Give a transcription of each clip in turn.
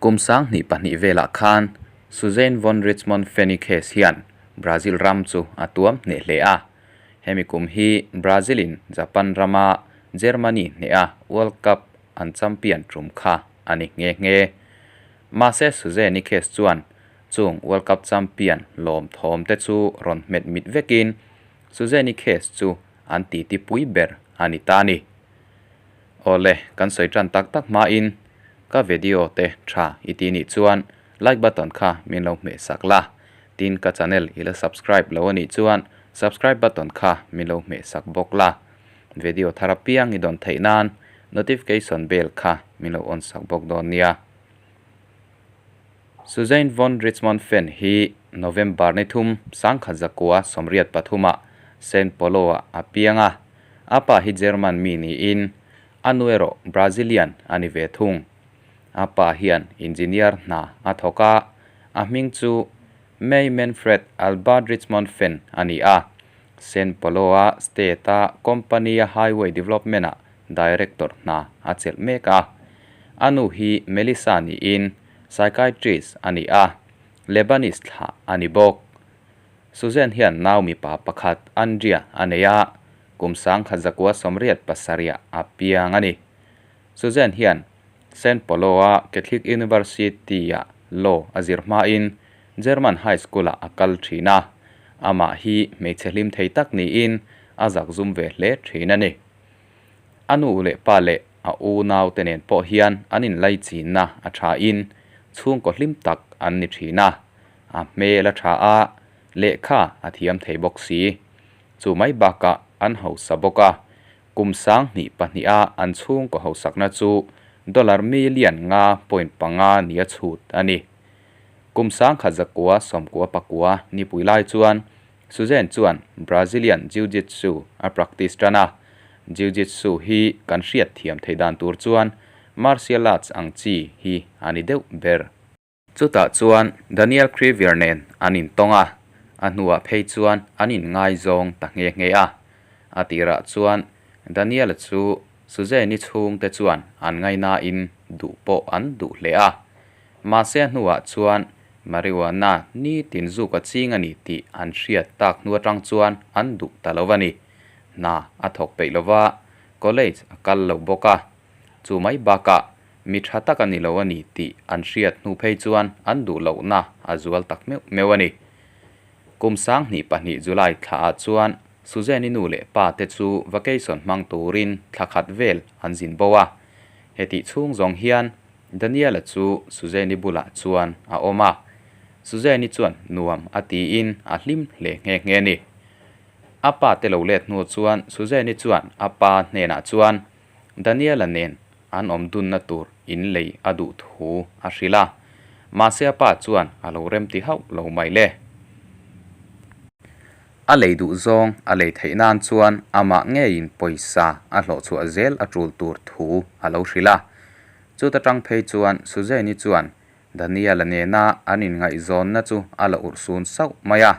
Kum 2002 velah khan Suzane von Richmond Fenny case hian Brazil ram chu a tuam hneh hle a. Hemi kum hi Brazil in Japan rama Germany hneha World Cup an champion tum kha a ni nghe nghe. Mahse Suzane-i case chuan chung World Cup champion lawm thawm te chu rawn hmet mit vekin Suzane-i case chu an titi pui ber a ni ta a ni. Awle, kan sawi tan tak tak hmain ka video te tha i ti nih chuan like button kha min lo hmeh sak la, tin ka channel i la subscribe lo a nih chuan subscribe button kha min lo hmeh sak bawk la, video thar apiang i dawn theih nan notification bell kha min lo on sak bawk dawn nia. Suzane von Richmond Fenn hi November ni thum 1983 ah Saint Polo-ah a piang a, a pa hi German mi niin a nu erawh Brazilian a ni ve thung. A pa hian engineer hna a thawk a, a hming chu May Manfred Albert Richmond Fenn a ni a, Saint Polo-a state-a company-a highway development-ah director hna a chelh mek a. A nu hi Melissa niin psychiatrist a ni a, Lebanese thlah a ni bawk. Suzanne hian nau mipa pakhat Andrea a nei a, kum 1987 a piang a ni. Suzanne hian Saint Polo-a Catholic University-ah law a zir hmain German High School-ah a kal thin a, amah hi hmeichhe hlim thei tak niin a zakzum ve hle thin a ni. A nu leh pa leh a unau te nen pawh hian an inlaichinna a thain chhungkaw hlim tak an ni thin a, a hmel a tha a, lehkha a thiam thei bawk si. Chu mai bakah an hausa bawk a, kum 2002 a an chhungkaw hausakna chu dollar million nga point panga nia chhut a ni. Kum 1999 nipui lai chuan Suzanne chuan Brazilian Jiu-Jitsu a practice tan a, Jiu-Jitsu hi kan hriat thiam theih dan tur chuan martial arts ang chi hi a ni deuh ber. Chutah chuan Daniel Crevier nen an intawng a, a hnuah phei chuan an inngaizawng ta nghe nghe a. A tirah chuan Daniel-a chu Suzanne-i chhungte chuan an ngainain duh pawh an duh hle a. Mahse a hnuah chuan marijuana nitin zuk a ching a ni tih an hriat tak hnu atang chuan an duh ta lo a ni. Hna a thawk peih lova, college a kal lo bawk a. Chu mai bakah mi tha tak a ni lo a ni tih an hriat hnu phei chuan an duh lohna a zual tak meuh meuh a ni. Kum 2002 July thlaah chuan Suzanne-i nu leh pa te chu vacation hmang turin thla khat vel an zin bo a. Hetih chhung zawng hian Daniela chu Suzanne-i bulah chuan a awm a, Suzanne-i chuan nuam a tiin a hlim hle nghe nghe a ni. A pa te lo let hnu chuan Suzanne-i chuan a pa hnenah chuan Daniela nen an awm dunna tur in lei a duh thu a hrilh a, mahse a pa chuan a lo remti hauh lo mai le. A lei duh zawng a lei theih nan chuan amah ngeiin pawisa a hlawh chhuah zel a tul tur thu a lo hrilh a. Chuta tang phei chuan Suzanne-i chuan Daniel-a nena an inngaihzawnna chu a la urhsun sauh mai a.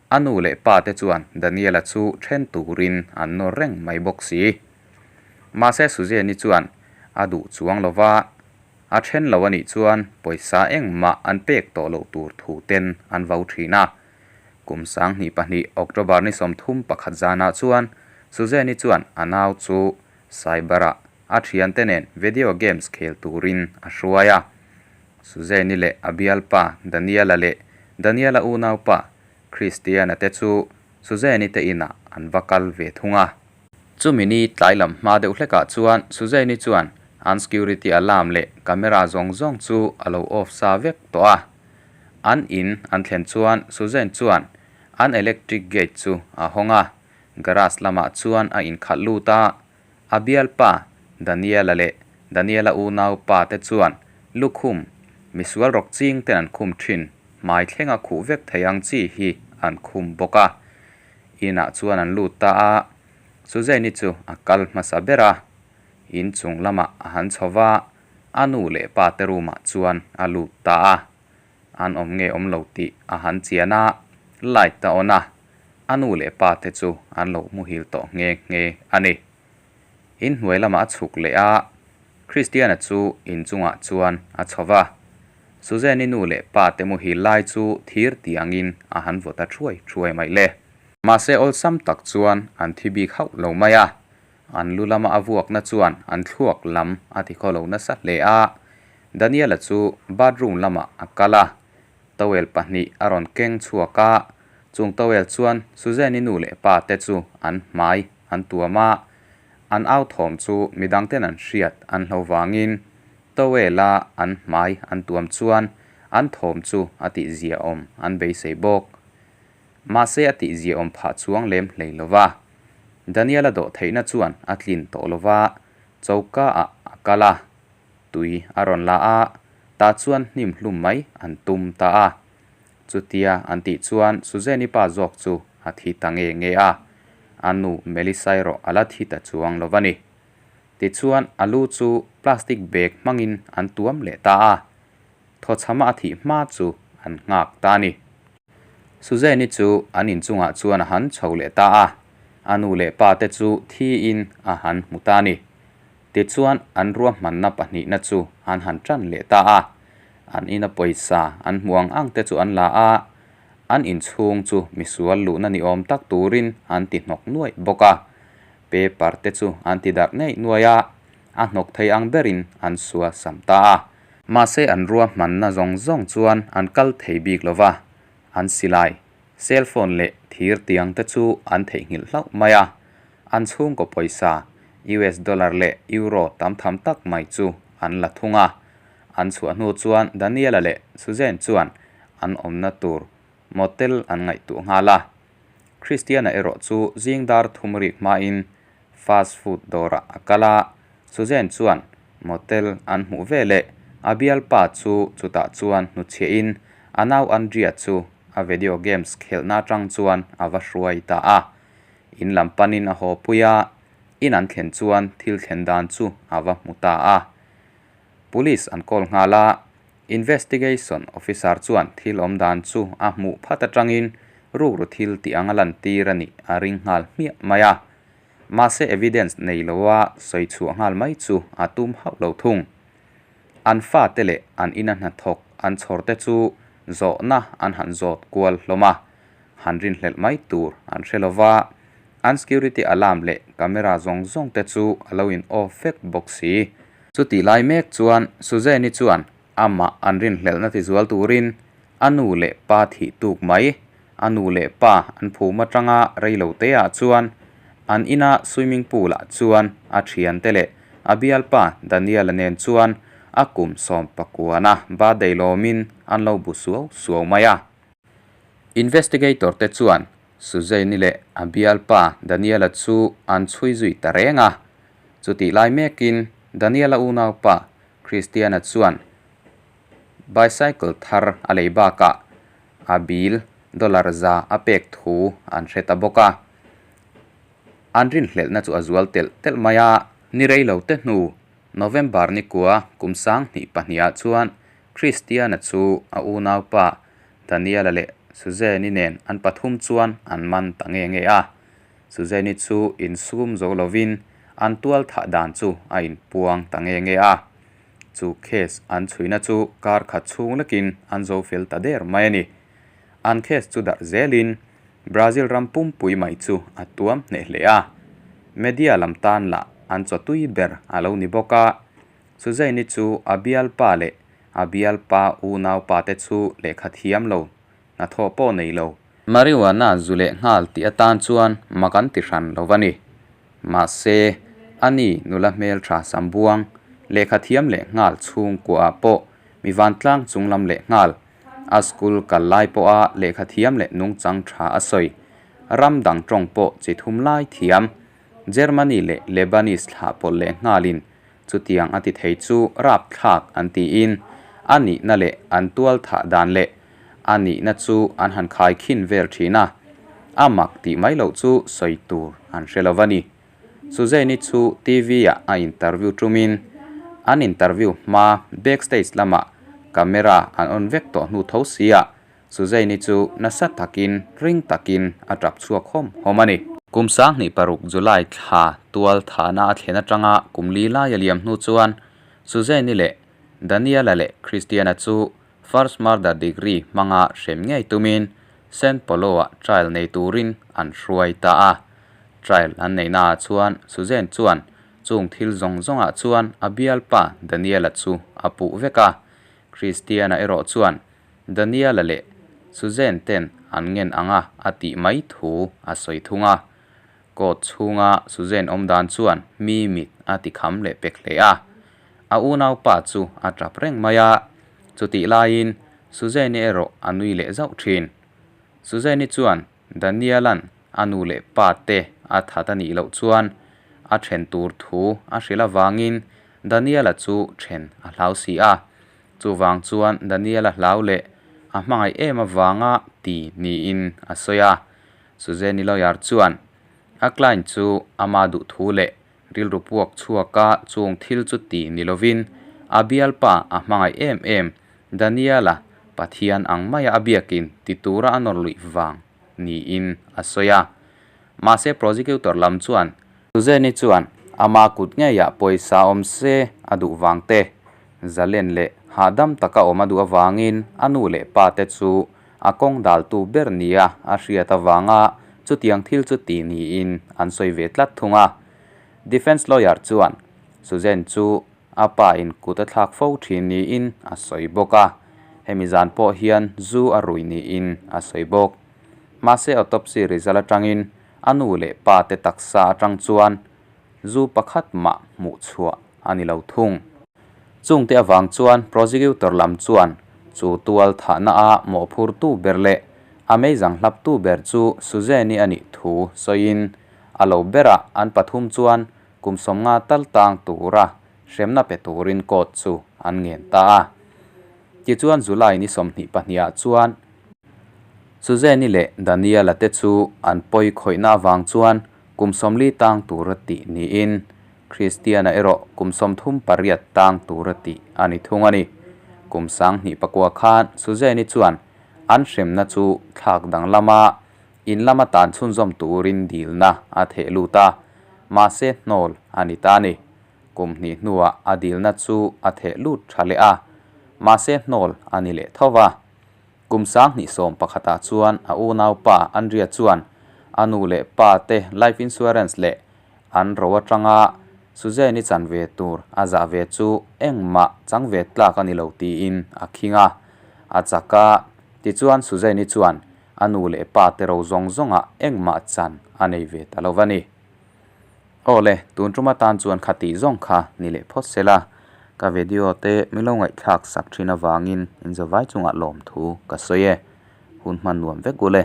A nu leh pa te chuan Daniel-a chu then turin an nawr reng mai bawk si. Mahse Suzanne-i chuan a duh chuang lo va, a then lo a nih chuan pawisa engmah an pek tawh loh tur thu ten an vo thin a. Kum 2002 October ni 31 zanah chuan Suzanne-i chuan a nau chu cyber-ah a thiante nen video games khel turin a hruai a. Suzanne-i leh a bialpa Daniel-a leh Daniel-a unaupa Christian-a te chu Suzanne-i te inah an va kal ve thung a. Chumi ni tlai lam hma deuh hlekah chuan Suzanne-i chuan an security alarm leh camera zawng zawng chu a lo off sa vek tawh a. An in an thlen chuan Suzanne chuan an electric gate chu a hawng a, garage lamah chuan a inkhalh lut a. A bialpa Daniel-a leh Daniel-a unaupa te chuan lukhum, misual rawk ching ten an khum thin, hmai thlenga khuh vek thei ang chi hi an khum bawk a. Inah chuan an lut ta a, Suzanne-i chu a kal hmasa ber a, in chung lamah a han chho va, a nu leh pa te room ah chuan a lut ta a. An awm nge awm lo tih a han chian a, light a on a, a nu leh pa te chu an lo muhil tawh nghe nghe a ni. In hnuai lamah a chhuk leh a, Christiana chu in chungah chuan a chho va. Suzanne-i nu leh pa te muhil lai chu thir tiangin a han vaw ta thuai thuai mai le. Mahse awlsam tak chuan an thi bik hauh lo mai a, an lu lama a vuakna chuan an thluak lam a ti khaw lo nasa hle a. Daniel-a chu bathroom lamah a kal a, towel pahnih a rawn keng chhuak a, chung towel chuan Suzanne-i nu leh pa te chu an hmai an tuam a, an au thawm chu midangten an hriat an hlo vangin Towel-a an hmai an tuam chuan an thawm chu a tihziaawm an beisei bawk. Mahse a tihziaawm phah chuang lem hlei lo va. Daniel-a dawh theihna chuan a tlin tawh lo va, choka-ah a kal a, tui a rawn la a, tah chuan hnim hlum mai an tum ta a. Chutia an tih chuan Suzanne-i pa zawk chu a thi ta nge nge a, a nu Melissa erawh a la thi ta chuang lo va ni. Tichuan a lu chu plastic bag hmangin an tuam leh ta a, thawchhama a thih hma chu an nghak ta a ni. Suzanne-i chu an inchungah chuan a han chho leh ta a, a nu leh pa te chu thiin a han hmu ta a ni. Tichuan an ruahmanna pahnihna chu an han tan leh ta a, an ina pawisa an hmuh ang ang te chu an la a, an inchhung chu misual luhna ni awm tak turin an ti hnawk nuaih bawk a. Paper te chu an ti darh ngei nuai a, a hnawk thei ang berin an sual sam ta a. Mahse an ruahmanna zawng zawng chuan an kal thei bik lo va, an silai, cell phone leh thir tiang te chu an theihnghilh hlauh mai a. An chhungkaw pawisa, US dollar leh euro tam tham tak mai chu an la thung a. An chhuah hnu chuan Daniela leh Suzanne chuan an awmna tur motel an ngaihtuah nghal a. Christiana erawh chu zing dar thum rik hmain fast food dawrah a kal a, Suzanne chuan motel an hmuh veleh a bialpa chu chutah chuan hnuchhiahin a nau Andrea chu a video games khelhna atang chuan a va hruai ta a. In lam panin a haw pui a, in an thlen chuan thil thlen dan chu a va hmu ta a. Police an call nghal a, Investigation Officer chuan thil awm dan chu a hmuh phat atangin rukru thil tih anga lantir a nih a ring nghal hmiah mai a. Mahse evidence nei loa sawi chhuah nghal mai chu a tum hauh lo thung. An fate leh an ina hnathawk an chhawr te chu zawhna an han zawt kual hlawm a, han rinhlelh mai tur an hre lova, an security alarm leh camera zawng zawng te chu a lo in off vek bawk si. Chutih lai mek chuan Suzanne-i chuan amah an rinhlelhna tizual turin a nu leh pa thih tuk mai. A nu leh pa an phum atanga reilo teah chuan an ina swimming pool-ah chuan a thiante leh a bialpa Daniel-a nen chuan a kum sawmpakuana birthday lawmin an lo bu suau suau mai a. Investigator te chuan Suzanne-i leh a bialpa Daniel-a chu an chhui zui ta reng a. Chutih lai mekin Daniel-a unaupa Christian-a chuan bicycle thar a lei bakah a bill dollar za a pek thu an hre ta bawk a. An rinhlelhna chu a zual telh telh mai a. Ni rei lo te hnu November ni kua kum 2002 ah chuan Christian-a chu a unaupa Daniel-a leh Suzanne-i nen an pathum chuan an man ta nge nge a. Suzanne-i chu insum zo lovin an tual thah dan chu a inpuang ta nge nge a. Chu case an chhuina chu kar khat chhung lekin an zo fel ta der mai a ni. An case chu darh zelin Brazil ram pumpui mai chu a tuam hneh hle a. Media lam tan lah an chaw tui ber a lo ni bawk a. Suzanne-i chu a bialpa leh a bialpa unaupa te chu lehkha thiam lo, hnathawh pawh nei lo. Marijuana zu leh nghal tih atan chuan mak an ti hran lo va ni. Mahse, ani nula hmeltha Sambuang, lehkha thiam leh nghal chhungkuaah pawh mi vantlang chunglam leh nghal, a school kal lai pawha lehkha thiam leh nungchang tha a sawi, ram dang tawng pawh chi thum lai thiam, Germany leh Lebanese thlah pawlh leh nghalin Chutiang a ti thei chu rapthlak an tiin a nihna leh an tual thah dan leh a nihna chu an han khai khin vel thin a, a mak tih mai loh chu sawi tur an hre lo va ni. Suzanne-i chu TV-ah a interview tumin an interview hma backstage lamah camera an on vek tawh hnu tho sia Suzanne-i chu nasa takin, ring takin a tap chhuak hawm hawm a ni. Kum 2006 July thla tual thahna a thlen atanga kum li lai a liam hnu chuan Suzanne-i leh Daniel-a leh Christian-a chu First murder degree hmanga hrem ngei tumin Saint Polo-ah trial nei turin an hruai ta a. Trial an neihnaah chuan Suzanne chuan chung thil zawng zawngah chuan a bialpa Daniela chu a puh vek a. Christiana erawh chuan Daniela leh Suzanne ten an ngen anga a tih mai thu a sawi thung a. Court chhunga Suzanne awm dan chuan mi mit a ti kham leh pek hle a. A unaupa chu a tap reng mai a, chutih laiin Suzanne-i erawh a nui leh zauh thin. Suzanne-i chuan Daniel-a'n a nu leh pa te a that a nih loh chuan a then tur thu a hrilh avangin Daniel-a chu then a hlau si a. Chuvang chuan Daniel-a hlau leh a hmangaih em avanga ti niin a sawi a. Suzanne-i lawyer chuan a client chu ama duh thu leh Rilru puak chhuaka chung thil chu ti ni lovin a bialpa a hmangaih em em Daniela Pathian ang maia a biakin ti tura a nawr luih vang niin a sawi a. Mahse prosecutor lam chuan Suzanne-i chuan ama kut ngeiah pawisa awm se a duh vang te, zalen leh hahdam taka awm a duh avangin a nu leh pa te chu a kawng daltu ber nia a hriat avanga chutiang thil chu ti niin an sawi ve tlat thung a. Defence lawyer chuan Suzanne chu a pa in kut a thlak fo thin niin a sawi bawk a, hemi zan pawh hian zu a rui niin a sawi bawk. Mahse autopsy result atangin a nu leh pa te taksa atang chuan zu pakhat mah hmuh chhuah a ni lo thung. Chungte avang chuan prosecutor lam chuan chu tual thahna a mawhphurtu ber leh a meizang hlaptu ber chu Suzanne-i a nih thu sawiin a lo berah an pathum chuan kum sawmnga tal tang tura hremna pe turin court chu an ngen ta a. Tichuan July ni 22 ah chuan Suzanne-i leh Daniel-a te chu an pawi khawihna avang chuan kum 40 tang tura tih niin Kristiana erawh kum 38 tang tura tih a ni thung a ni. Kum 2009 khan Suzanne-i chuan an hremna chu thlak danglama in lama tan chhunzawm turin dilna a theh lut a, mahse hnawl a ni ta a ni. Kum hnih hnuah a dilna chu a theh lut tha leh a, mahse hnawl a ni leh tho va. Kum 2011 ah chuan a unaupa Andrea chuan a nu leh pa te life insurance leh an ro atanga Suzanne-i chan ve tur a zah ve chu engmah chang ve tlak a ni lo tiin a khing a. A chak a, tichuan Suzanne-i chuan a nu leh pa te ro zawng zawngah engmah chan a nei ve ta lo va ni. Aw le, tun tum atan chuan khatih zawng kha ni leh phawt se la, ka video te min lo ngaihthlak sak thin avangin in zavai chungah lawmthu ka sawi e. Hun hman nuam vek u le.